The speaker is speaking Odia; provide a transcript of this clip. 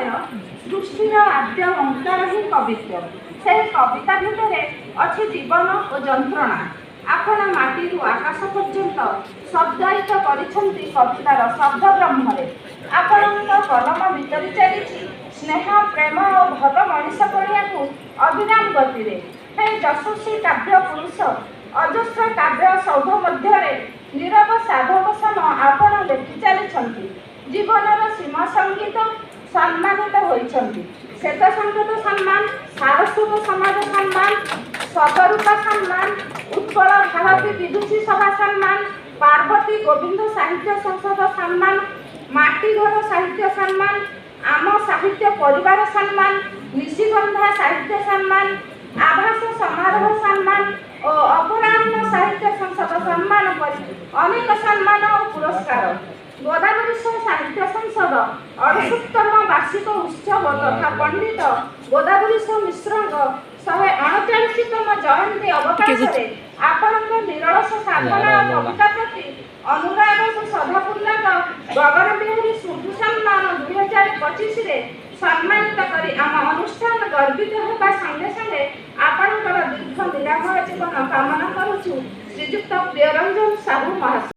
ପରିଚୟ। ସୃଷ୍ଟିର ଆଦ୍ୟ ଓଙ୍କାର ହିଁ କବିତ୍ୱ। ସେହି କବିତା ଭିତରେ ଅଛି ଜୀବନ ଓ ଯନ୍ତ୍ରଣା। ଆପଣ ମାଟିରୁ ଆକାଶ ପର୍ଯ୍ୟନ୍ତ ଶବ୍ଦାୟିତ କରିଛନ୍ତି କବିତାର ଶବ୍ଦ ବ୍ରହ୍ମରେ। ଆପଣଙ୍କ କଲମ ବିତରି ଚାଲିଛି ସ୍ନେହ, ପ୍ରେମ ଓ ଭଲ ମଣିଷ ପଣିଆକୁ ଅବିରାମ ଗତିରେ। ହେ ଯଶସ୍ୱୀ କାବ୍ୟ ପୁରୁଷ, ଅଜସ୍ର କାବ୍ୟ ସୌଧ ମଧ୍ୟରେ ନୀରବ ସାଧକ ସମ ଆପଣ ଲେଖି ଚାଲିଛନ୍ତି ଜୀବନର ସୀମା ସଙ୍ଗୀତ। ସମ୍ମାନିତ ହୋଇଛନ୍ତି ଶ୍ଵେତ ସଂକେତ ସମ୍ମାନ, ସାରସ୍ୱତ ସମାଜ ସମ୍ମାନ, ସଦରୂପା ସମ୍ମାନ, ଉତ୍କଳ ଭାରତୀ ବିଦୁଷୀ ସଭା ସମ୍ମାନ, ପାର୍ବତୀ ଗୋବିନ୍ଦ ସାହିତ୍ୟ ସଂସଦ ସମ୍ମାନ, ମାଟିଘର ସାହିତ୍ୟ ସମ୍ମାନ, ଆମ ସାହିତ୍ୟ ପରିବାର ସମ୍ମାନ, ନିଶିଗନ୍ଧା ସାହିତ୍ୟ ସମ୍ମାନ, ଆଭାସ ସମାରୋହ ସମ୍ମାନ ଓ ଅପରାହ୍ନ ସାହିତ୍ୟ ସଂସଦ ସମ୍ମାନ ପରି ଅନେକ ସମ୍ମାନ ଓ ପୁରସ୍କାର। ଗୋଦାବରୀଶ ସାହିତ୍ୟ ସଂସଦ 68ତମ ବାର୍ଷିକ ଉତ୍ସବ ତଥା ପଣ୍ଡିତ ଗୋଦାବରୀଶ ମିଶ୍ରଙ୍କ 139ତମ ଜୟନ୍ତୀ ଅବକାଶରେ ଆପଣଙ୍କ ନିରଳସ ସାଧନା ଓ କବିତା ପ୍ରତି ଅନୁରାଗକୁ ଶ୍ରଦ୍ଧାପୂର୍ବକ ଗଗନ ବିହାରୀ ସ୍ମୃତି ସମ୍ମାନ 2025ରେ ସମ୍ମାନିତ କରି ଆମ ଅନୁଷ୍ଠାନ ଗର୍ବିତ ହେବା ସଙ୍ଗେ ସଙ୍ଗେ ଆପଣଙ୍କର ଦୀର୍ଘ ନିରାମୟ ଜୀବନ କାମନା କରୁଛୁ। ଶ୍ରୀଯୁକ୍ତ ପ୍ରିୟରଞ୍ଜନ ସାହୁ ମହାଶୟ।